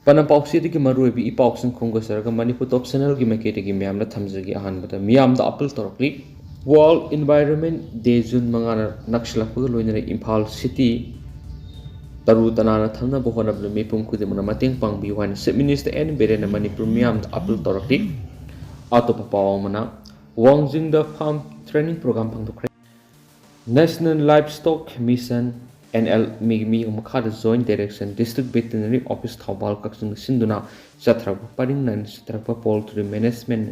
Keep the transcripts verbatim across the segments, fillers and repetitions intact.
ꯄꯅꯝ ꯄꯥꯎꯆꯦꯗꯒꯤ ꯃꯔꯨꯑꯣꯏꯕ ꯏ ꯄꯥꯎꯁꯤꯡ ꯈꯣꯝꯒꯠꯆꯔꯒ ꯃꯅꯤꯄꯨꯔ ꯇꯣꯞ ꯆꯦꯅꯦꯜꯒꯤ ꯃꯥꯏꯀꯩꯗꯒꯤ ꯃꯌꯥꯝꯗ ꯊꯝꯖꯒꯦ꯫ ꯑꯍꯥꯟꯕꯗ ꯃꯤꯌꯥꯝꯗ appeal ꯇꯧꯔꯛꯂꯤ꯫ World Environment Day June ꯃꯉꯥꯅ ꯅꯛꯁꯤꯜꯂꯛꯄꯒ ꯂꯣꯏꯅꯅ ꯏꯝꯐꯥꯜ ꯁꯤꯇꯤ ꯇꯔꯨ ꯇꯅꯥꯟꯅ ꯊꯝꯅꯕ ꯍꯣꯠꯅꯕꯗ ꯃꯤꯄꯨꯝ ꯈꯨꯗꯤꯡꯃꯛꯅ ꯃꯇꯦꯡ ꯄꯥꯡꯕꯤꯌꯨ ꯍꯥꯏꯅ Chief Minister ꯑꯦꯟ ꯕꯤꯔꯦꯟꯅ ꯃꯅꯤꯄꯨꯔ ꯃꯤꯌꯥꯝꯗ ꯑꯄꯤꯜ ꯇꯧꯔꯛꯂꯤ꯫ ꯑꯇꯣꯞꯄ ꯄꯥꯎ ꯑꯃꯅ, ꯋꯥꯡꯖꯤꯡꯗ farm training program ꯄꯥꯡꯊꯣꯛꯈ꯭ꯔꯦ꯫ National Livestock Mission, N L M E ꯃꯈꯥꯗ Joint Direction, District Veterinary Office ꯊꯧꯕꯥꯜ ꯀꯛꯆꯤꯡꯅ ꯁꯤꯟꯗꯨꯅ ꯆꯠꯊꯔꯛꯄ ꯄꯔꯤꯡ ꯅꯥꯏꯅ ꯆꯠꯊꯔꯛꯄ Poultry Management,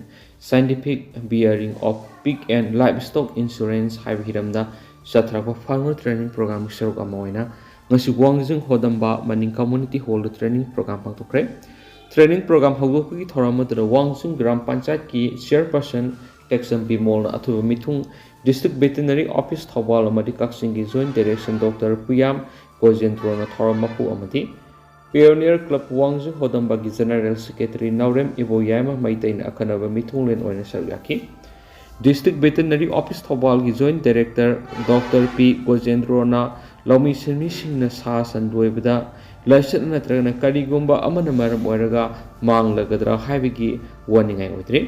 Scientific Bearing of Pig and Livestock Insurance ꯍꯥꯏꯕ ꯍꯤꯔꯝꯗ ꯆꯠꯊꯔꯛꯄ farmer training programꯒꯤ ꯁꯔꯨꯛ ꯑꯃ ꯑꯣꯏꯅ ꯉꯁꯤ ꯋꯥꯡꯖꯤꯡ ꯍꯣꯗꯝꯕ ꯃꯅꯤꯡ community hallꯗ training program ꯄꯥꯡꯊꯣꯛꯈ꯭ꯔꯦ꯫ Training program ꯍꯧꯗꯣꯛꯄꯒꯤ ꯊꯧꯔꯝ ꯑꯗꯨꯗ ꯋꯥꯡꯖꯤꯡ ꯒ꯭ꯔꯥꯝ ꯄꯟꯆꯥꯌꯠꯀꯤ chairperson ꯇꯦꯛꯆꯝ ꯕꯤꯃꯣꯜꯅ ꯑꯊꯣꯏꯕ ꯃꯤꯊꯨꯡ District Veterinary Office ꯊꯧꯕꯥꯜ ꯑꯃꯗꯤ ꯀꯛꯆꯤꯡꯒꯤ Joint Direction Doctor ꯄꯨꯌꯥꯝ ꯒꯣꯖꯦꯟꯗ꯭ꯔꯣꯅ ꯊꯧꯔꯝ ꯃꯄꯨ ꯑꯃꯗꯤ Pioneer Club ꯋꯥꯡꯖꯤꯡ ꯍꯣꯗꯝꯕꯒꯤ General Secretary ꯅꯥꯎꯔꯦꯝ ꯏꯕꯣꯌꯥꯏꯃ ꯃꯩꯇꯩꯅ ꯑꯈꯟꯅꯕ ꯃꯤꯊꯨꯡꯂꯦꯟ ꯑꯣꯏꯅ ꯁꯔꯨꯛ ꯌꯥꯈꯤ꯫ District Veterinary Office ꯊꯧꯕꯥꯜꯒꯤ Joint Director Doctor ꯄꯤ ꯒꯣꯖꯦꯟꯗ꯭ꯔꯣꯅ ꯂꯧꯃꯤ ꯁꯤꯟꯃꯤꯁꯤꯡꯅ ꯁꯥ ꯁꯟ ꯂꯣꯏꯕꯗ ꯂꯥꯏꯆꯠ ꯅꯠꯇ꯭ꯔꯒꯅ ꯀꯔꯤꯒꯨꯝꯕ ꯑꯃꯅ ꯃꯔꯝ ꯑꯣꯏꯔꯒ ꯃꯥꯡꯂꯒꯗ꯭ꯔꯥ ꯍꯥꯏꯕꯒꯤ ꯋꯥꯅꯤꯡꯉꯥꯏ ꯑꯣꯏꯗ꯭ꯔꯤ꯫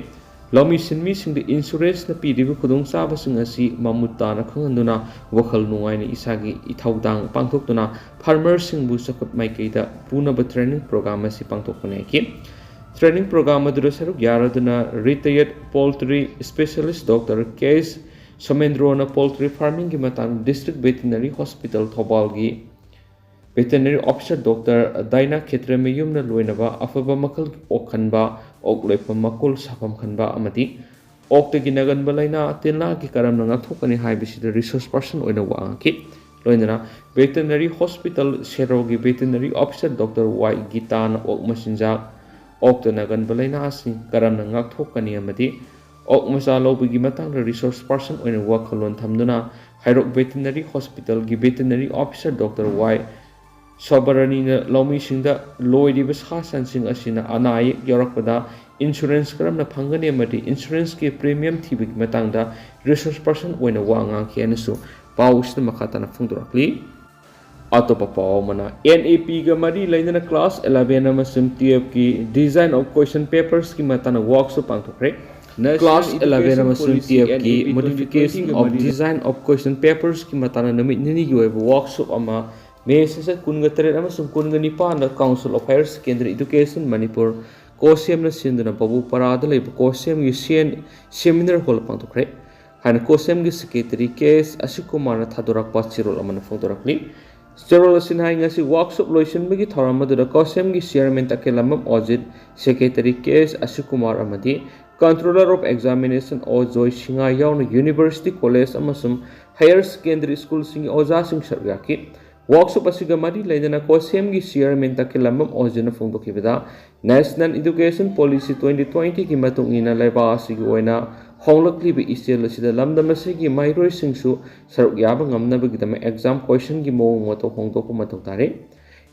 ꯂꯧꯃꯤ ꯁꯤꯟꯃꯤꯁꯤꯡꯗ insuranceꯅ ꯄꯤꯔꯤꯕ ꯈꯨꯗꯣꯡꯆꯥꯕꯁꯤꯡ ꯑꯁꯤ ꯃꯃꯨꯠ ꯇꯥꯅ ꯈꯪꯍꯟꯗꯨꯅ ꯋꯥꯈꯜ ꯅꯨꯡꯉꯥꯏꯅ ꯏꯁꯥꯒꯤ ꯏꯊꯧꯗꯥꯡ ꯄꯥꯡꯊꯣꯛꯇꯨꯅ farmerꯁꯤꯡꯕꯨ ꯆꯥꯎꯈꯠ ꯃꯥꯏꯀꯩꯗ ꯄꯨꯅꯕ training program ꯑꯁꯤ ꯄꯥꯡꯊꯣꯛꯄꯅꯤ ꯍꯥꯏꯈꯤ꯫ Training program ꯑꯗꯨꯗ ꯁꯔꯨꯛ ꯌꯥꯔꯗꯨꯅ retired poultry specialist Doctor ꯀꯦ ꯑꯦꯁ ꯁꯣꯃꯦꯟꯗ꯭ꯔꯣꯅ poultry farmingꯒꯤ ꯃꯇꯥꯡꯗ District Veterinary Hospital ꯊꯧꯕꯥꯜꯒꯤ Veterinary Officer Doctor ꯗꯥꯏꯅꯥ ꯈꯦꯇ꯭ꯔꯃꯌꯨꯝꯅ ꯂꯣꯏꯅꯕ ꯑꯐꯕ ꯃꯈꯜꯒꯤ ꯑꯣꯛ ꯈꯟꯕ, ꯑꯣꯛ ꯂꯣꯏꯐꯝ ꯃꯀꯣꯜ ꯁꯥꯐꯝ ꯈꯟꯕ ꯑꯃꯗꯤ ꯑꯣꯛꯇꯒꯤ ꯅꯥꯒꯟꯕ ꯂꯥꯏꯅꯥ ꯇꯤꯜꯂꯥꯒꯤ ꯀꯔꯝꯅ ꯉꯥꯛꯊꯣꯛꯀꯅꯤ ꯍꯥꯏꯕꯁꯤꯗ resource person ꯑꯣꯏꯅ ꯋꯥ ꯉꯥꯡꯈꯤ꯫ ꯂꯣꯏꯅꯅ Veterinary Hospital ꯁꯦꯔꯧꯒꯤ Veterinary Officer Doctor ꯋꯥꯏ ꯒꯤꯇꯥꯅ ꯑꯣꯛ ꯃꯆꯤꯟꯖꯥꯛ, ꯑꯣꯛꯇ ꯅꯥꯒꯟꯕ ꯂꯥꯏꯅꯥꯁꯤꯡ ꯀꯔꯝꯅ ꯉꯥꯛꯊꯣꯛꯀꯅꯤ ꯑꯃꯗꯤ ꯑꯣꯛ ꯃꯆꯥ ꯂꯧꯕꯒꯤ ꯃꯇꯥꯡꯗ resource person ꯑꯣꯏꯅ ꯋꯥꯈꯜꯂꯣꯟ ꯊꯝꯗꯨꯅ ꯍꯩꯔꯣꯛ Veterinary Hospitalꯒꯤ Veterinary Officer Doctor ꯋꯥꯏ ꯁꯣꯕꯔꯅꯤꯅ ꯂꯧꯃꯤꯁꯤꯡꯗ ꯂꯣꯏꯔꯤꯕ ꯁꯥ ꯁꯟꯁꯤꯡ ꯑꯁꯤꯅ ꯑꯅꯥ ꯑꯌꯦꯛ ꯌꯥꯎꯔꯛꯄꯗ insurance ꯀꯔꯝꯅ ꯐꯪꯒꯅꯤ ꯑꯃꯗꯤ insuranceꯀꯤ premium ꯊꯤꯕꯒꯤ ꯃꯇꯥꯡꯗ resource person ꯑꯣꯏꯅ ꯋꯥ ꯉꯥꯡꯈꯤ ꯍꯥꯏꯅꯁꯨ ꯄꯥꯎ ꯑꯁꯤꯗ ꯃꯈꯥ ꯇꯥꯅ ꯐꯣꯡꯗꯣꯔꯛꯂꯤ꯫ ꯑꯇꯣꯞꯄ ꯄꯥꯎ ꯑꯃꯅ, NEP ꯒ ꯃꯔꯤ ꯂꯩꯅꯅ class eleven ꯑꯃꯁꯨꯡ twelve ꯀꯤ design of question papers ꯀꯤ ꯃꯇꯥꯡꯗ workshop ꯄꯥꯡꯊꯣꯛꯈ꯭ꯔꯦ꯫ Class eleven ꯑꯃꯁꯨꯡ twelve ꯀꯤ modification of design of question papers ꯀꯤ ꯃꯇꯥꯡꯗ ꯅꯨꯃꯤꯠ ꯅꯤꯅꯤꯒꯤ ꯑꯣꯏꯕ workshop ꯑꯃ ꯃꯦ ꯁꯦꯁꯟ ꯀꯨꯟꯒ ꯇꯔꯦꯠ ꯑꯃꯁꯨꯡ ꯀꯨꯟꯒ ꯅꯤꯄꯥꯟꯗ Council of Higher Secondary Education Manipur, COHSEM ꯅ ꯁꯤꯟꯗꯨꯅ ꯕꯕꯨꯄꯥꯔꯥꯗ ꯂꯩꯕ COHSEM ꯒꯤ ꯁꯦꯟ-, seminar hall ꯄꯥꯡꯊꯣꯛꯈ꯭ꯔꯦ ꯍꯥꯏꯅ COHSEM ꯒꯤ secretary K S ꯑꯁꯤꯀꯨꯃꯥꯔꯅ ꯊꯥꯗꯣꯔꯛꯄ ꯆꯦꯔꯣꯜ ꯑꯃꯅ ꯐꯣꯡꯗꯣꯔꯛꯂꯤ꯫ ꯆꯦꯔꯣꯜ ꯑꯁꯤꯅ ꯍꯥꯏ, ꯉꯁꯤ workshop ꯂꯣꯏꯁꯤꯟꯕꯒꯤ ꯊꯧꯔꯝ ꯑꯗꯨꯗ COHSEM ꯒꯤ chairman ꯇꯈꯦꯜꯂꯝꯕꯝ ꯑꯣꯖꯤꯠ, secretary K S ꯑꯁꯤꯀꯨꯃꯥꯔ ꯑꯃꯗꯤ controller of examination ꯑꯣ ꯖꯣꯏ ꯁꯤꯡꯍꯥ ꯌꯥꯎꯅ university, college ꯑꯃꯁꯨꯡ higher secondary school ꯁꯤꯡꯒꯤ ꯑꯣꯖꯥꯁꯤꯡ ꯁꯔꯨꯛ ꯌꯥꯈꯤ꯫ Workshop ꯑꯁꯤꯒ ꯃꯔꯤ ꯂꯩꯅꯅ COHSEM ꯒꯤ chairman ꯇꯈꯦꯜꯂꯝꯕꯝ ꯑꯣꯖꯤꯠꯅ ꯐꯣꯡꯗꯣꯛꯈꯤꯕꯗ, National Education Policy twenty twenty ꯒꯤ ꯃꯇꯨꯡ ꯏꯟꯅ ꯂꯩꯕꯥꯛ ꯑꯁꯤꯒꯤ ꯑꯣꯏꯅ ꯍꯣꯡꯂꯛꯂꯤꯕ ꯏꯆꯦꯜ ꯑꯁꯤꯗ ꯂꯝꯗꯝ ꯑꯁꯤꯒꯤ ꯃꯍꯩꯔꯣꯏꯁꯤꯡꯁꯨ ꯁꯔꯨꯛ ꯌꯥꯕ ꯉꯝꯅꯕꯒꯤꯗꯃꯛ exam question ꯒꯤ ꯃꯑꯣꯡ ꯃꯇꯧ ꯍꯣꯡꯗꯣꯛꯄ ꯃꯊꯧ ꯇꯥꯔꯤ꯫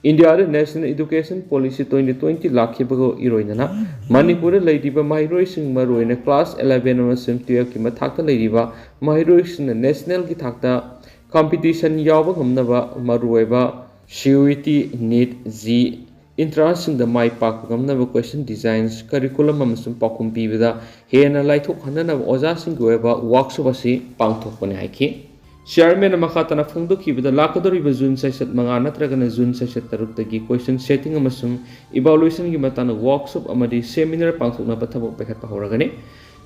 ꯏꯟꯗꯤꯌꯥꯗ National Education Policy twenty twenty ꯂꯥꯛꯈꯤꯕꯒ ꯏꯔꯣꯏꯅꯅ ꯃꯅꯤꯄꯨꯔꯗ ꯂꯩꯔꯤꯕ ꯃꯍꯩꯔꯣꯏꯁꯤꯡ, ꯃꯔꯨꯑꯣꯏꯅ class eleven ꯑꯃꯁꯨꯡ twelve ꯀꯤ ꯃꯊꯥꯛꯇ ꯂꯩꯔꯤꯕ ꯃꯍꯩꯔꯣꯏꯁꯤꯡꯅ national ꯒꯤ ꯊꯥꯛꯇ competition ꯌꯥꯎꯕ ꯉꯝꯅꯕ, ꯃꯔꯨꯑꯣꯏꯕ CUET, NEET, JEE entrance ꯁꯤꯡꯗ ꯃꯥꯏ ꯄꯥꯛꯄ ꯉꯝꯅꯕ question designs, curriculum ꯑꯃꯁꯨꯡ ꯄꯥꯎꯈꯨꯝ ꯄꯤꯕꯗ ꯍꯦꯟꯅ ꯂꯥꯏꯊꯣꯛꯍꯟꯅꯅꯕ ꯑꯣꯖꯥꯁꯤꯡꯒꯤ ꯑꯣꯏꯕ workshop ꯑꯁꯤ ꯄꯥꯡꯊꯣꯛꯄꯅꯤ ꯍꯥꯏꯈꯤ꯫ Chairman ꯅ ꯃꯈꯥ ꯇꯥꯅ ꯐꯣꯡꯗꯣꯛꯈꯤꯕꯗ, ꯂꯥꯛꯀꯗꯧꯔꯤꯕ June ꯆꯩꯆꯠ ꯃꯉꯥ ꯅꯠꯇ꯭ꯔꯒꯅ June ꯆꯩꯆꯠ ꯇꯔꯨꯛꯇꯒꯤ question setting ꯑꯃꯁꯨꯡ evaluation ꯒꯤ ꯃꯇꯥꯡꯗ workshop ꯑꯃꯗꯤ seminar ꯄꯥꯡꯊꯣꯛꯅꯕ ꯊꯕꯛ ꯄꯥꯏꯈꯠꯄ ꯍꯧꯔꯒꯅꯤ꯫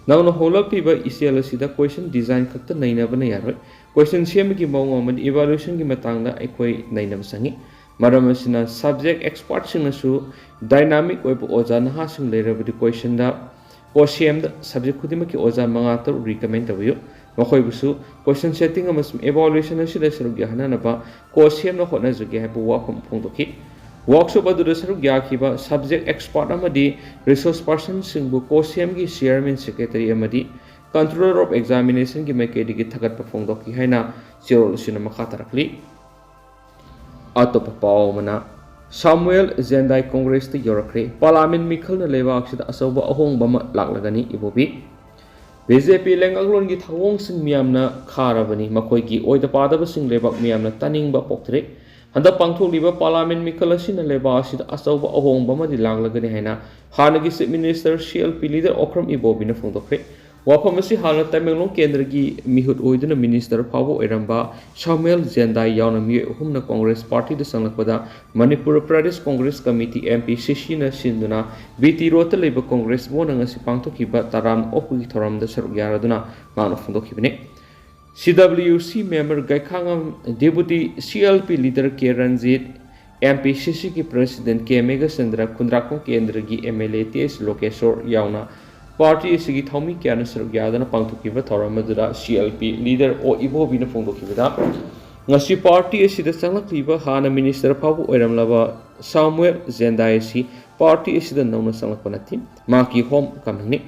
ꯅꯧꯅ ꯍꯣꯡꯂꯛꯂꯤꯕ ꯏꯆꯦꯜ ꯑꯁꯤꯗ question design ꯈꯛꯇ ꯅꯩꯅꯕꯅ ꯌꯥꯔꯣꯏ꯫ Question ꯁꯦꯝꯕꯒꯤ ꯃꯑꯣꯡ ꯑꯃꯗꯤ evaluation ꯒꯤ ꯃꯇꯥꯡꯗ ꯑꯩꯈꯣꯏ ꯅꯩꯅꯕ ꯆꯪꯏ꯫ ꯃꯔꯝ ꯑꯁꯤꯅ, subject expert ꯁꯤꯡꯅꯁꯨ dynamic ꯑꯣꯏꯕ ꯑꯣꯖꯥ ꯅꯍꯥꯁꯤꯡ ꯂꯩꯔꯕꯗꯤ, COHSEM ꯗ, COHSEM ꯗ subject ꯈꯨꯗꯤꯡꯃꯛꯀꯤ ꯑꯣꯖꯥ ꯃꯉꯥ ꯇꯔꯨꯛ recommend ꯇꯧꯕꯤꯌꯨ꯫ ꯃꯈꯣꯏꯕꯨꯁꯨ question setting ꯑꯃꯁꯨꯡ evaluation ꯑꯁꯤꯗ ꯁꯔꯨꯛ ꯌꯥꯍꯟꯅꯅꯕ COHSEM ꯅ ꯍꯣꯠꯅꯖꯒꯦ ꯍꯥꯏꯕ ꯋꯥꯐꯝ ꯐꯣꯡꯗꯣꯛꯈꯤ꯫ Workshop ꯑꯗꯨꯗ ꯁꯔꯨꯛ ꯌꯥꯈꯤꯕ subject expert ꯑꯃꯗꯤ resource person ꯁꯤꯡꯕꯨ COHSEM ꯒꯤ chairman, secretary ꯑꯃꯗꯤ controller of examination ꯒꯤ ꯃꯥꯏꯀꯩꯗꯒꯤ ꯊꯥꯒꯠꯄ ꯐꯣꯡꯗꯣꯛꯈꯤ ꯍꯥꯏꯅ ꯆꯦꯔꯣꯜ ꯑꯁꯤꯅ ꯃꯈꯥ ꯇꯥꯔꯛꯂꯤ꯫ ꯑꯇꯣꯞꯄ ꯄꯥꯎ ꯑꯃꯅ, ꯁꯥꯃꯨꯑꯦꯜ ꯖꯦꯟꯗꯥꯏ Congress ꯇ ꯌꯧꯔꯛꯈ꯭ꯔꯦ꯫ Parliament ꯃꯤꯈꯜꯅ ꯂꯩꯕꯥꯛꯁꯤꯗ ꯑꯆꯧꯕ ꯑꯍꯣꯡꯕ ꯑꯃ ꯂꯥꯛꯂꯒꯅꯤ, ꯏꯕꯣꯕꯤ꯫ BJP ꯂꯩꯉꯥꯛꯂꯣꯟꯒꯤ ꯊꯧꯑꯣꯡꯁꯤꯡ ꯃꯤꯌꯥꯝꯅ ꯈꯥꯔꯕꯅꯤ꯫ ꯃꯈꯣꯏꯒꯤ ꯑꯣꯏꯗ ꯄꯥꯗꯕꯁꯤꯡ ꯂꯩꯕꯥꯛ ꯃꯤꯌꯥꯝꯅ ꯇꯥꯅꯤꯡꯕ ꯄꯣꯛꯇ꯭ꯔꯦ꯫ ꯍꯟꯗꯛ ꯄꯥꯡꯊꯣꯛꯂꯤꯕ Parliament ꯃꯤꯈꯜ ꯑꯁꯤꯅ ꯂꯩꯕꯥꯛ ꯑꯁꯤꯗ ꯑꯆꯧꯕ ꯑꯍꯣꯡꯕ ꯑꯃꯗꯤ ꯂꯥꯛꯂꯒꯅꯤ ꯍꯥꯏꯅ ꯍꯥꯟꯅꯒꯤ Chief Minister C L P leader Okram ꯏꯕꯣꯕꯤꯅ ꯐꯣꯡꯗꯣꯛꯈ꯭ꯔꯦ꯫ ꯋꯥꯐꯝ ꯑꯁꯤ ꯍꯥꯟꯅ ꯇꯃꯦꯡꯂꯣꯡ ꯀꯦꯟꯗ꯭ꯔꯒꯤ ꯃꯤꯍꯨꯠ ꯑꯣꯏꯗꯨꯅ Minister ꯐꯥꯎꯕ ꯑꯣꯏꯔꯝꯕ ꯁꯥꯃꯨꯑꯦꯜ ꯖꯦꯟꯗꯥꯏ ꯌꯥꯎꯅ ꯃꯤꯑꯣꯏ ꯑꯍꯨꯝꯅ Congress Partyꯗ ꯆꯪꯂꯛꯄꯗ Manipur Pradesh Congress Committee, M P C Cꯅ ꯁꯤꯟꯗꯨꯅ B T Roadꯇ ꯂꯩꯕ Congress Bhawanꯗ ꯉꯁꯤ ꯄꯥꯡꯊꯣꯛꯈꯤꯕ ꯇꯔꯥꯝꯅ ꯑꯣꯛꯄꯒꯤ ꯊꯧꯔꯝꯗ ꯁꯔꯨꯛ ꯌꯥꯔꯗꯨꯅ ꯃꯍꯥꯛꯅ ꯐꯣꯡꯗꯣꯛꯈꯤꯕꯅꯤ꯫ C W C member ꯒꯩꯈꯥꯉꯝ Deputy C L P leader K Ranjit, M P C Cꯒꯤ President K Meghachandra, ꯈꯨꯟꯗ꯭ꯔꯥꯛꯄꯝ ꯀꯦꯟꯗ꯭ꯔꯒꯤ M L A T S ꯂꯣꯀꯦꯁꯣꯔ ꯌꯥꯎꯅ party ꯑꯁꯤꯒꯤ ꯊꯧꯃꯤ ꯀꯌꯥꯅ ꯁꯔꯨꯛ ꯌꯥꯗꯨꯅ ꯄꯥꯡꯊꯣꯛꯈꯤꯕ ꯊꯧꯔꯝ ꯑꯗꯨꯗ C L P leader ꯑꯣ ꯏꯕꯣꯕꯤꯅ ꯐꯣꯡꯗꯣꯛꯈꯤꯕꯗ, ꯉꯁꯤ party ꯑꯁꯤꯗ ꯆꯪꯂꯛꯂꯤꯕ ꯍꯥꯟꯅ Minister ꯐꯥꯎꯕ ꯑꯣꯏꯔꯝꯂꯕ ꯁꯥꯃꯨꯑꯦꯜ ꯖꯦꯟꯗꯥꯏ ꯑꯁꯤ party ꯑꯁꯤꯗ ꯅꯧꯅ ꯆꯪꯂꯛꯄ ꯅꯠꯇꯦ꯫ ꯃꯍꯥꯛꯀꯤ home comingꯅꯤ꯫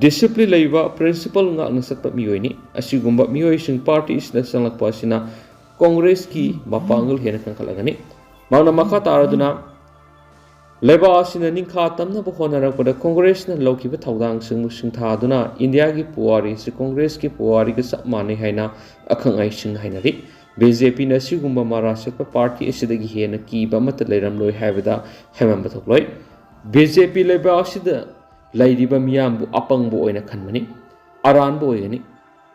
Discipline ꯂꯩꯕ, principle ꯉꯥꯛꯅ ꯆꯠꯄ ꯃꯤꯑꯣꯏꯅꯤ꯫ ꯑꯁꯤꯒꯨꯝꯕ ꯃꯤꯑꯣꯏꯁꯤꯡ party ꯑꯁꯤꯗ ꯆꯪꯂꯛꯄ ꯑꯁꯤꯅ Congressꯀꯤ ꯃꯄꯥꯡꯒꯜ ꯍꯦꯟꯅ ꯀꯟꯈꯠꯂꯒꯅꯤ꯫ ꯃꯍꯥꯛꯅ ꯃꯈꯥ ꯇꯥꯔꯗꯨꯅ, ꯂꯩꯕꯥꯛ ꯑꯁꯤꯅ ꯅꯤꯡꯈꯥ ꯇꯝꯅꯕ ꯍꯣꯠꯅꯔꯛꯄꯗ Congressꯅ ꯂꯧꯈꯤꯕ ꯊꯧꯗꯥꯡꯁꯤꯡꯕꯨ ꯁꯤꯡꯊꯥꯗꯨꯅ Indiaꯒꯤ ꯄꯨꯋꯥꯔꯤ ꯑꯁꯤ Congressꯀꯤ ꯄꯨꯋꯥꯔꯤꯒ ꯆꯞ ꯃꯥꯟꯅꯩ ꯍꯥꯏꯅ ꯑꯈꯪ ꯑꯍꯩꯁꯤꯡ ꯍꯥꯏꯅꯔꯤ꯫ BJPꯅ ꯑꯁꯤꯒꯨꯝꯕ ꯃꯔꯥ ꯆꯠꯄ party ꯑꯁꯤꯗꯒꯤ ꯍꯦꯟꯅ ꯀꯤꯕ ꯑꯃꯠꯇ ꯂꯩꯔꯝꯂꯣꯏ ꯍꯥꯏꯕꯗ ꯍꯥꯏꯃꯟꯕ ꯊꯣꯛꯂꯣꯏ꯫ BJP ꯂꯩꯕꯥꯛ ꯑꯁꯤꯗ ꯂꯩꯔꯤꯕ ꯃꯤꯌꯥꯝꯕꯨ ꯑꯄꯪꯕ ꯑꯣꯏꯅ ꯈꯟꯕꯅꯤ, ꯑꯔꯥꯟꯕ ꯑꯣꯏꯒꯅꯤ꯫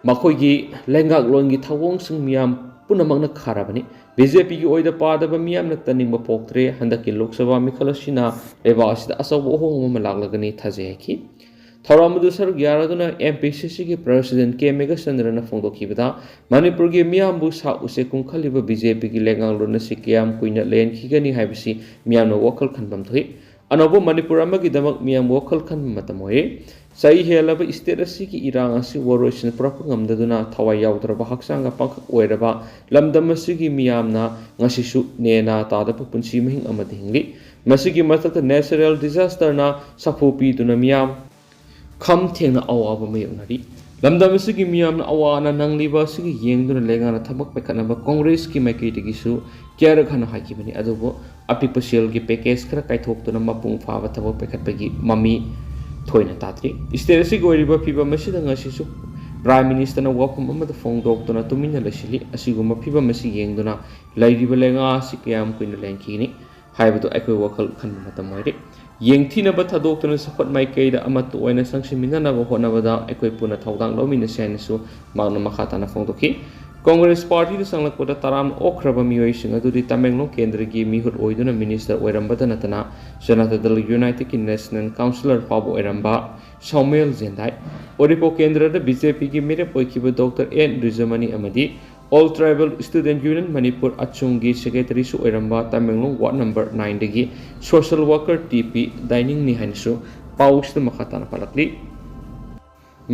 ꯃꯈꯣꯏꯒꯤ ꯂꯩꯉꯥꯛꯂꯣꯟꯒꯤ ꯊꯧꯑꯣꯡꯁꯤꯡ ꯃꯤꯌꯥꯝ ꯄꯨꯝꯅꯃꯛꯅ ꯈꯥꯔꯕꯅꯤ꯫ BJPꯒꯤ ꯑꯣꯏꯗ ꯄꯥꯗꯕ ꯃꯤꯌꯥꯝꯅ ꯇꯟꯅꯤꯡꯕ ꯄꯣꯛꯇ꯭ꯔꯦ꯫ ꯍꯟꯗꯛꯀꯤ ꯂꯣꯛ ꯁꯚꯥ ꯃꯤꯈꯜ ꯑꯁꯤꯅ ꯂꯩꯕꯥꯛ ꯑꯁꯤꯗ ꯑꯆꯧꯕ ꯑꯍꯣꯡꯕ ꯑꯃ ꯂꯥꯛꯂꯒꯅꯤ ꯊꯥꯖꯩ ꯍꯥꯏꯈꯤ꯫ ꯊꯧꯔꯝ ꯑꯗꯨ ꯁꯔꯨꯛ ꯌꯥꯔꯗꯨꯅ MPCCꯒꯤ President K ꯃꯦꯘꯆꯟꯗ꯭ꯔꯅ ꯐꯣꯡꯗꯣꯛꯈꯤꯕꯗ, ꯃꯅꯤꯄꯨꯔꯒꯤ ꯃꯤꯌꯥꯝꯕꯨ ꯁꯥ ꯎꯆꯦꯛ ꯀꯨꯝꯈꯠꯂꯤꯕ BJPꯒꯤ ꯂꯩꯉꯥꯛꯂꯣꯟ ꯑꯁꯤ ꯀꯌꯥꯝ ꯀꯨꯏꯅ ꯂꯩꯍꯟꯈꯤꯒꯅꯤ ꯍꯥꯏꯕꯁꯤ ꯃꯤꯌꯥꯝꯅ ꯋꯥꯈꯜ ꯈꯟꯐꯝ ꯊꯣꯛꯏ꯫ ꯑꯅꯧꯕ ꯃꯅꯤꯄꯨꯔ ꯑꯃꯒꯤꯗꯃꯛ ꯃꯤꯌꯥꯝ ꯋꯥꯈꯜ ꯈꯟꯕ ꯃꯇꯝ ꯑꯣꯏꯔꯦ꯫ ꯆꯍꯤ ꯍꯦꯜꯂꯕ state ꯑꯁꯤꯒꯤ ꯏꯔꯥꯡ ꯑꯁꯤ ꯋꯥꯔꯣꯏꯁꯤꯟ ꯄꯨꯔꯛꯄ ꯉꯝꯗꯗꯨꯅ ꯊꯋꯥꯏ ꯌꯥꯎꯗ꯭ꯔꯕ ꯍꯛꯆꯥꯡꯒ ꯄꯥꯡꯈꯛ ꯑꯣꯏꯔꯕ ꯂꯝꯗꯝ ꯑꯁꯤꯒꯤ ꯃꯤꯌꯥꯝꯅ ꯉꯁꯤꯁꯨ ꯅꯦꯅꯥ ꯇꯥꯗꯕ ꯄꯨꯟꯁꯤ ꯃꯍꯤꯡ ꯑꯃꯗ ꯍꯤꯡꯂꯤ꯫ ꯃꯁꯤꯒꯤ ꯃꯊꯛꯇ natural disasterꯅ ꯁꯥꯐꯨ ꯄꯤꯗꯨꯅ ꯃꯤꯌꯥꯝ ꯈꯝ ꯊꯦꯡꯅ ꯑꯋꯥꯕ ꯃꯥꯌꯣꯛꯅꯔꯤ꯫ ꯂꯝꯗꯝ ꯑꯁꯤꯒꯤ ꯃꯤꯌꯥꯝꯅ ꯑꯋꯥ ꯑꯅꯥ ꯅꯪꯂꯤꯕ ꯑꯁꯤꯒꯤ ꯌꯦꯡꯗꯨꯅ ꯂꯩꯉꯥꯛꯅ ꯊꯕꯛ ꯄꯥꯏꯈꯠꯅꯕ Congressꯀꯤ ꯃꯥꯏꯀꯩꯗꯒꯤꯁꯨ ꯀꯌꯥꯔꯛ ꯍꯟꯅ ꯍꯥꯏꯈꯤꯕꯅꯤ, ꯑꯗꯨꯕꯨ ꯑꯄꯤꯛꯄ ꯁꯦꯜꯒꯤ package ꯈꯔ ꯀꯥꯏꯊꯣꯛꯇꯨꯅ ꯃꯄꯨꯡ ꯐꯥꯕ ꯊꯕꯛ ꯄꯥꯏꯈꯠꯄꯒꯤ ꯃꯃꯤ ꯊꯣꯏꯅ ꯇꯥꯗ꯭ꯔꯤ꯫ State ꯑꯁꯤꯒꯤ ꯑꯣꯏꯔꯤꯕ ꯐꯤꯕꯝ ꯑꯁꯤꯗ ꯉꯁꯤꯁꯨ Prime Ministerꯅ ꯋꯥꯐꯝ ꯑꯃꯗ ꯐꯣꯡꯗꯣꯛꯇꯨꯅ ꯇꯨꯃꯤꯟꯅ ꯂꯩꯁꯤꯜꯂꯤ꯫ ꯑꯁꯤꯒꯨꯝꯕ ꯐꯤꯚꯝ ꯑꯁꯤ ꯌꯦꯡꯗꯨꯅ ꯂꯩꯔꯤꯕ ꯂꯩꯉꯥꯛ ꯑꯁꯤ ꯀꯌꯥꯝ ꯀꯨꯏꯅ ꯂꯩꯍꯟꯈꯤꯒꯅꯤ ꯍꯥꯏꯕꯗꯨ ꯑꯩꯈꯣꯏ ꯋꯥꯈꯜ ꯈꯟꯕ ꯃꯇꯝ ꯑꯣꯏꯔꯦ꯫ ꯌꯦꯡꯊꯤꯅꯕ ꯊꯥꯗꯣꯛꯇꯨꯅ ꯆꯥꯎꯈꯠ ꯃꯥꯏꯀꯩꯗ ꯑꯃꯠꯇ ꯑꯣꯏꯅ ꯆꯪꯁꯤꯟꯃꯤꯟꯅꯅꯕ ꯍꯣꯠꯅꯕꯗ ꯑꯩꯈꯣꯏ ꯄꯨꯟꯅ ꯊꯧꯗꯥꯡ ꯂꯧꯃꯤꯟꯅꯁꯤ ꯍꯥꯏꯅꯁꯨ ꯃꯍꯥꯛꯅ ꯃꯈꯥ ꯇꯥꯅ ꯐꯣꯡꯗꯣꯛꯈꯤ꯫ ꯀꯣꯡꯒ꯭ꯔꯦꯁ ꯄꯥꯔꯇꯤꯗ ꯆꯪꯂꯛꯄꯗ ꯇꯔꯥꯝꯅ ꯑꯣꯛꯈ꯭ꯔꯕ ꯃꯤꯑꯣꯏꯁꯤꯡ ꯑꯗꯨꯗꯤ ꯇꯃꯦꯡꯂꯣꯡ ꯀꯦꯟꯗ꯭ꯔꯒꯤ ꯃꯤꯍꯨꯠ ꯑꯣꯏꯗꯨꯅ ꯃꯤꯅꯤꯁꯇꯔ ꯑꯣꯏꯔꯝꯕꯗ ꯅꯠꯇꯅ ꯖꯅꯇꯥ ꯗꯜ ꯌꯨꯅꯥꯏꯇꯦꯗꯀꯤ ꯅꯦꯁꯅꯦꯜ ꯀꯥꯎꯟꯁꯤꯂꯔ ꯐꯥꯎꯕ ꯑꯣꯏꯔꯝꯕ ꯁꯥꯎꯃꯦꯜ ꯖꯦꯟꯗꯥꯏ, ꯎꯔꯤꯄꯣꯛ ꯀꯦꯟꯗ꯭ꯔꯗ ꯕꯤ ꯖꯦ ꯄꯤꯒꯤ ꯃꯤꯔꯦꯞ ꯑꯣꯏꯈꯤꯕ ꯗꯣꯛꯇꯔ ꯑꯦꯟ ꯔꯤꯖꯃꯅꯤ ꯑꯃꯗꯤ All Tribal Student Union Manipur, ꯑꯆꯨꯝꯒꯤ ꯁꯦꯀ꯭ꯔꯦꯇꯔꯤꯁꯨ ꯑꯣꯏꯔꯝꯕ ꯇꯃꯦꯡꯂꯣꯡ ꯋꯥꯔꯗ ꯅꯝꯕꯔ ꯅꯥꯏꯟꯗꯒꯤ ꯁꯣꯁꯤꯌꯦꯜ ꯋꯥꯔꯀꯔ ꯇꯤ ꯄꯤ ꯗꯥꯏꯅꯤꯡꯅꯤ ꯍꯥꯏꯅꯁꯨ ꯄꯥꯎꯁꯤꯗ ꯃꯈꯥ ꯇꯥꯅ ꯄꯥꯜꯂꯛꯂꯤ꯫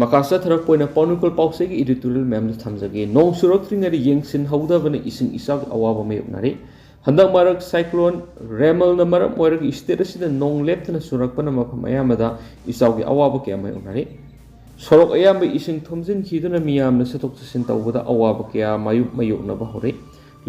ꯃꯈꯥ ꯆꯠꯊꯔꯛꯄ ꯑꯣꯏꯅ ꯄꯥꯎꯅꯤꯡꯈꯣꯜ ꯄꯥꯎꯆꯦꯒꯤ editorial ꯃꯌꯥꯝꯗ ꯊꯝꯖꯒꯦ꯫ ꯅꯣꯡ ꯆꯨꯔꯛꯇ꯭ꯔꯤꯉꯩꯗ ꯌꯦꯡꯁꯤꯟꯍꯧꯗꯕꯅ ꯏꯁꯤꯡ ꯏꯆꯥꯎꯒꯤ ꯑꯋꯥꯕ ꯃꯥꯌꯣꯛꯅꯔꯤ꯫ ꯍꯟꯗꯛ ꯃꯔꯛ ꯁꯥꯏꯀ꯭ꯂꯣꯟ ꯔꯦꯃꯜꯅ ꯃꯔꯝ ꯑꯣꯏꯔꯒ ꯁ꯭ꯇꯦꯠ ꯑꯁꯤꯗ ꯅꯣꯡ ꯂꯦꯞꯇꯅ ꯆꯨꯔꯛꯄꯅ ꯃꯐꯝ ꯑꯌꯥꯝꯕꯗ ꯏꯆꯥꯎꯒꯤ ꯑꯋꯥꯕ ꯀꯌꯥ ꯃꯥꯌꯣꯛꯅꯔꯤ꯫ ꯁꯣꯔꯣꯛ ꯑꯌꯥꯝꯕ ꯏꯁꯤꯡ ꯊꯨꯝꯖꯤꯟꯈꯤꯗꯨꯅ ꯃꯤꯌꯥꯝꯅ ꯆꯠꯊꯣꯛ ꯆꯠꯁꯤꯟ ꯇꯧꯕꯗ ꯑꯋꯥꯕ ꯀꯌꯥ ꯃꯥꯌꯣꯛ-, ꯃꯥꯌꯣꯛꯅꯕ ꯍꯧꯔꯦ꯫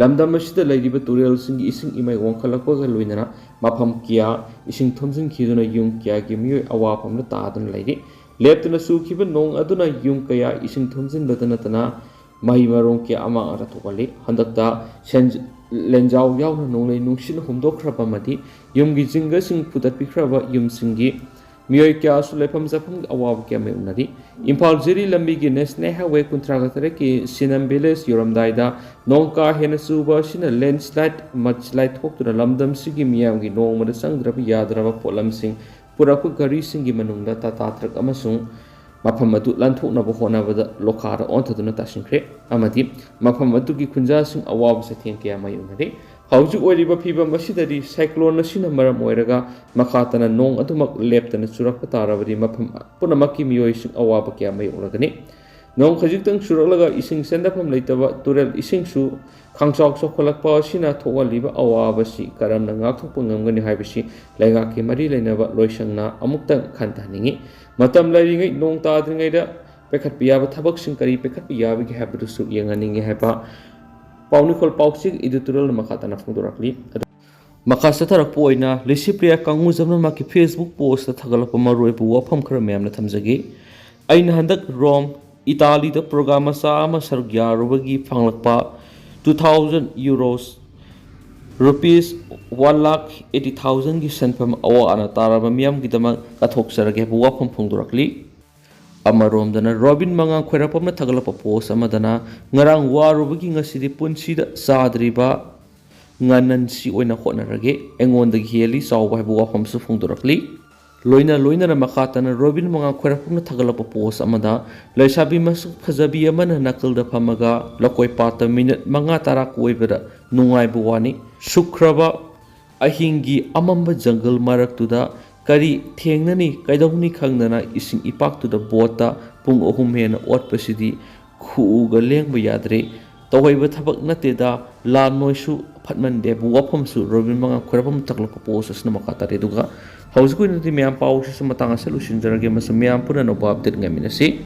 ꯂꯝꯗꯝ ꯑꯁꯤꯗ ꯂꯩꯔꯤꯕ ꯇꯨꯔꯦꯜꯁꯤꯡꯒꯤ ꯏꯁꯤꯡ ꯏꯃꯥꯏ ꯋꯥꯡꯈꯠꯂꯛꯄꯒ ꯂꯣꯏꯅꯅ ꯃꯐꯝ ꯀꯌꯥ ꯏꯁꯤꯡ ꯊꯨꯝꯖꯤꯟꯈꯤꯗꯨꯅ ꯌꯨꯝ ꯀꯌꯥꯒꯤ ꯃꯤꯑꯣꯏ ꯑꯋꯥꯐꯝꯗ ꯇꯥꯗꯨꯅ ꯂꯩꯔꯤ꯫ ꯂꯦꯞꯇꯅ ꯆꯨꯈꯤꯕ ꯅꯣꯡ ꯑꯗꯨꯅ ꯌꯨꯝ ꯀꯌꯥ ꯏꯁꯤꯡ ꯊꯨꯝꯖꯤꯟꯕꯗ ꯅꯠꯇꯅ ꯃꯍꯩ ꯃꯔꯣꯡ ꯀꯌꯥ ꯑꯃꯥꯡ ꯑꯇꯥ ꯊꯣꯛꯍꯜꯂꯤ꯫ ꯍꯟꯗꯛꯇ ꯁꯦꯟ-, ꯂꯦꯟꯖꯥꯎ ꯌꯥꯎꯅ ꯅꯣꯡꯂꯩ ꯅꯨꯡꯁꯤꯠꯅ ꯍꯨꯝꯗꯣꯛꯈ꯭ꯔꯕ ꯑꯃꯗꯤ ꯌꯨꯝꯒꯤ ꯖꯤꯡꯒꯁꯤꯡ ꯐꯨꯗꯠꯄꯤꯈ꯭ꯔꯕ ꯌꯨꯝꯁꯤꯡꯒꯤ ꯃꯤꯑꯣꯏ ꯀꯌꯥꯁꯨ ꯂꯩꯐꯝ ꯆꯥꯐꯝꯒꯤ ꯑꯋꯥꯕ ꯀꯌꯥ ꯃꯥꯌꯣꯛꯅꯔꯤ꯫ ꯏꯝꯐꯥꯜ ꯖꯤꯔꯤ ꯂꯝꯕꯤꯒꯤ ꯅꯦꯁꯅꯦꯜ ꯍꯥꯏꯋꯦ ꯀꯨꯟꯊ꯭ꯔꯥꯒ ꯇꯔꯦꯠꯀꯤ ꯁꯤꯅꯝ ꯚꯤꯂꯦꯖ ꯌꯧꯔꯝꯗꯥꯏꯗ ꯅꯣꯡ ꯀꯥ ꯍꯦꯟꯅ ꯆꯨꯕ ꯑꯁꯤꯅ ꯂꯦꯟꯁ꯭ꯂꯥꯏꯗ, ꯃꯗꯁ꯭ꯂꯥꯏꯗ ꯊꯣꯛꯇꯨꯅ ꯂꯝꯗꯝꯁꯤꯒꯤ ꯃꯤꯌꯥꯝꯒꯤ ꯅꯣꯡꯃꯗ ꯆꯪꯗ꯭ꯔꯕ ꯌꯥꯗ꯭ꯔꯕ ꯄꯣꯠꯂꯝꯁꯤꯡ ꯄꯨꯔꯛꯄ ꯒꯥꯔꯤꯁꯤꯡꯒꯤ ꯃꯅꯨꯡꯗ ꯇꯥꯇꯥ ꯇ꯭ꯔꯛ ꯑꯃꯁꯨꯡ ꯃꯐꯝ ꯑꯗꯨ ꯂꯥꯟꯊꯣꯛꯅꯕ ꯍꯣꯠꯅꯕꯗ ꯂꯣꯈꯥꯗ ꯑꯣꯟꯊꯗꯨꯅ ꯇꯥꯁꯤꯟꯈ꯭ꯔꯦ ꯑꯃꯗꯤ ꯃꯐꯝ ꯑꯗꯨꯒꯤ ꯈꯨꯟꯖꯥꯁꯤꯡ ꯑꯋꯥꯕ ꯆꯩꯊꯦꯡ ꯀꯌꯥ ꯃꯥꯌꯣꯛꯅꯔꯤ꯫ ꯍꯧꯖꯤꯛ ꯑꯣꯏꯔꯤꯕ ꯐꯤꯚꯝ ꯑꯁꯤꯗꯗꯤ ꯁꯥꯏꯀ꯭ꯂꯣꯟ ꯑꯁꯤꯅ ꯃꯔꯝ ꯑꯣꯏꯔꯒ ꯃꯈꯥ ꯇꯥꯅ ꯅꯣꯡ ꯑꯗꯨꯃꯛ ꯂꯦꯞꯇꯅ ꯆꯨꯔꯛꯄ ꯇꯥꯔꯕꯗꯤ ꯃꯐꯝ ꯄꯨꯝꯅꯃꯛꯀꯤ ꯃꯤꯑꯣꯏꯁꯤꯡ ꯑꯋꯥꯕ ꯀꯌꯥ ꯃꯥꯌꯣꯛꯅꯒꯅꯤ꯫ ꯅꯣꯡ ꯈꯖꯤꯛꯇꯪ ꯆꯨꯔꯛꯂꯒ ꯏꯁꯤꯡ ꯆꯦꯟꯗꯐꯝ ꯂꯩꯇꯕ ꯇꯨꯔꯦꯜ ꯏꯁꯤꯡꯁꯨ ꯈꯪꯆꯥꯎ ꯆꯥꯎꯈꯠꯂꯛꯄ ꯑꯁꯤꯅ ꯊꯣꯛꯍꯜꯂꯤꯕ ꯑꯋꯥꯕꯁꯤ ꯀꯔꯝꯅ ꯉꯥꯛꯊꯣꯛꯄ ꯉꯝꯒꯅꯤ ꯍꯥꯏꯕꯁꯤ ꯂꯩꯉꯥꯛꯀꯤ ꯃꯔꯤ ꯂꯩꯅꯕ ꯂꯣꯏꯁꯪꯅ ꯑꯃꯨꯛꯇꯪ ꯈꯟꯊꯍꯟꯅꯤꯡꯏ꯫ ꯃꯇꯝ ꯂꯩꯔꯤꯉꯩ ꯅꯣꯡ ꯇꯥꯗ꯭ꯔꯤꯉꯩꯗ ꯄꯥꯏꯈꯠꯄ ꯌꯥꯕ ꯊꯕꯛꯁꯤꯡ ꯀꯔꯤ ꯄꯥꯏꯈꯠꯄ ꯌꯥꯕꯒꯦ ꯍꯥꯏꯕꯗꯨꯁꯨ ꯌꯦꯡꯍꯟꯅꯤꯡꯏ ꯍꯥꯏꯕ ꯄꯥꯎꯅꯤꯈꯣꯜ ꯄꯥꯎꯆꯦꯒꯤ editorial ꯃꯈꯥ ꯇꯥꯅ ꯐꯣꯡꯗꯣꯔꯛꯂꯤ꯫ ꯑꯗꯨ ꯃꯈꯥ ꯆꯠꯊꯔꯛꯄ ꯑꯣꯏꯅ ꯂꯤꯁꯤꯄ꯭ꯔꯤꯌꯥ ꯀꯥꯡꯉꯨꯖꯝꯅ ꯃꯍꯥꯛꯀꯤ Facebook post ꯊꯥꯒꯠꯂꯛꯄ ꯃꯔꯨꯑꯣꯏꯕ ꯋꯥꯐꯝ ꯈꯔ ꯃꯌꯥꯝꯅ ꯊꯝꯖꯒꯦ꯫ ꯑꯩꯅ ꯍꯟꯗꯛ ꯔꯣꯝ ꯏꯇꯥꯂꯤꯗ ꯄ꯭ꯔꯣꯒ꯭ꯔꯥꯝ ꯃꯆꯥ ꯑꯃ ꯁꯔꯨꯛ ꯌꯥꯔꯨꯕꯒꯤ ꯐꯪꯂꯛꯄ two thousand euros, rupees one lakh eighty thousandꯒꯤ ꯁꯦꯟꯐꯝ ꯑꯋꯥ ꯑꯅꯥ ꯇꯥꯔꯕ ꯃꯤꯌꯥꯝꯒꯤꯗꯃꯛ ꯀꯠꯊꯣꯛꯆꯔꯒꯦ ꯍꯥꯏꯕ ꯋꯥꯐꯝ ꯐꯣꯡꯗꯣꯔꯛꯂꯤ꯫ ꯑꯃꯔꯣꯝꯗꯅ ꯔꯣꯕꯤꯟ ꯃꯉꯥꯡ ꯈ꯭ꯋꯥꯏꯔꯥꯛꯄꯝꯅ ꯊꯥꯒꯠꯂꯛꯄ ꯄꯣꯁ ꯑꯃꯗꯅ, "ꯉꯔꯥꯡ ꯋꯥꯔꯨꯕꯒꯤ ꯉꯁꯤꯗꯤ ꯄꯨꯟꯁꯤꯗ ꯆꯥꯗ꯭ꯔꯤꯕ ꯉꯥꯅꯟꯁꯤ ꯑꯣꯏꯅ ꯍꯣꯠꯅꯔꯒꯦ, ꯑꯩꯉꯣꯟꯗꯒꯤ ꯍꯦꯜꯂꯤ ꯆꯥꯎꯕ" ꯍꯥꯏꯕ ꯋꯥꯐꯝꯁꯨ ꯐꯣꯡꯗꯣꯔꯛꯂꯤ꯫ ꯂꯣꯏꯅ ꯂꯣꯏꯅꯅ ꯃꯈꯥ ꯇꯥꯅ ꯔꯣꯕꯤꯟ ꯃꯉꯥꯡ ꯈ꯭ꯋꯥꯏꯔꯥꯛꯄꯝꯅ ꯊꯥꯒꯠꯂꯛꯄ ꯄꯣꯁ ꯑꯃꯗ, "ꯂꯩꯁꯥꯕꯤ ꯃꯁꯛ ꯐꯖꯕꯤ ꯑꯃꯅ ꯅꯥꯀꯜꯗ ꯐꯝꯃꯒ ꯂꯧꯀꯣꯏ ꯄꯥꯠꯇ ꯃꯤꯅꯠ ꯃꯉꯥ ꯇꯔꯥ ꯀꯣꯏꯕꯗ ꯅꯨꯡꯉꯥꯏꯕ ꯋꯥꯅꯤ꯫ ꯁꯨꯛꯈ꯭ꯔꯕ ꯑꯍꯤꯡꯒꯤ ꯑꯃꯝꯕ ꯖꯪꯒꯜ ꯃꯔꯛꯇꯨꯗ ꯀꯔꯤ ꯊꯦꯡꯅꯅꯤ, ꯀꯩꯗꯧꯅꯤ ꯈꯪꯗꯅ ꯏꯁꯤꯡ ꯏꯄꯥꯛꯇꯨꯗ ꯕꯣꯠꯇ ꯄꯨꯡ ꯑꯍꯨꯝ ꯍꯦꯟꯅ ꯑꯣꯠꯄꯁꯤꯗꯤ ꯈꯨꯎꯒ ꯂꯦꯡꯕ ꯌꯥꯗ꯭ꯔꯦ꯫ ꯇꯧꯍꯩꯕ ꯊꯕꯛ ꯅꯠꯇꯦꯗ, ꯂꯥꯟ ꯅꯣꯏꯁꯨ ꯐꯠꯃꯟꯗꯦ" ꯍꯥꯏꯕ ꯋꯥꯐꯝꯁꯨ ꯔꯣꯕꯤꯟ ꯃꯉꯥꯡ ꯈ꯭ꯋꯥꯏꯔꯥꯛꯄꯝ ꯊꯥꯒꯠꯂꯛꯄ ꯄꯣꯁ ꯑꯁꯤꯅ ꯃꯈꯥ ꯇꯥꯔꯦ꯫ ꯑꯗꯨꯒ ꯍꯧꯖꯤꯛꯀꯤ ꯑꯣꯏꯅꯗꯤ ꯃꯌꯥꯝ ꯄꯥꯎꯁꯤꯁꯨ ꯃꯇꯥꯡ ꯑꯁꯤꯗ ꯂꯣꯏꯁꯤꯟꯖꯔꯒꯦ꯫ ꯃꯁꯤ ꯃꯌꯥꯝ ꯄꯨꯟꯅ ꯑꯅꯧꯕ ꯑꯞꯗꯦꯠ ꯉꯥꯏꯃꯤꯟꯅꯁꯤ꯫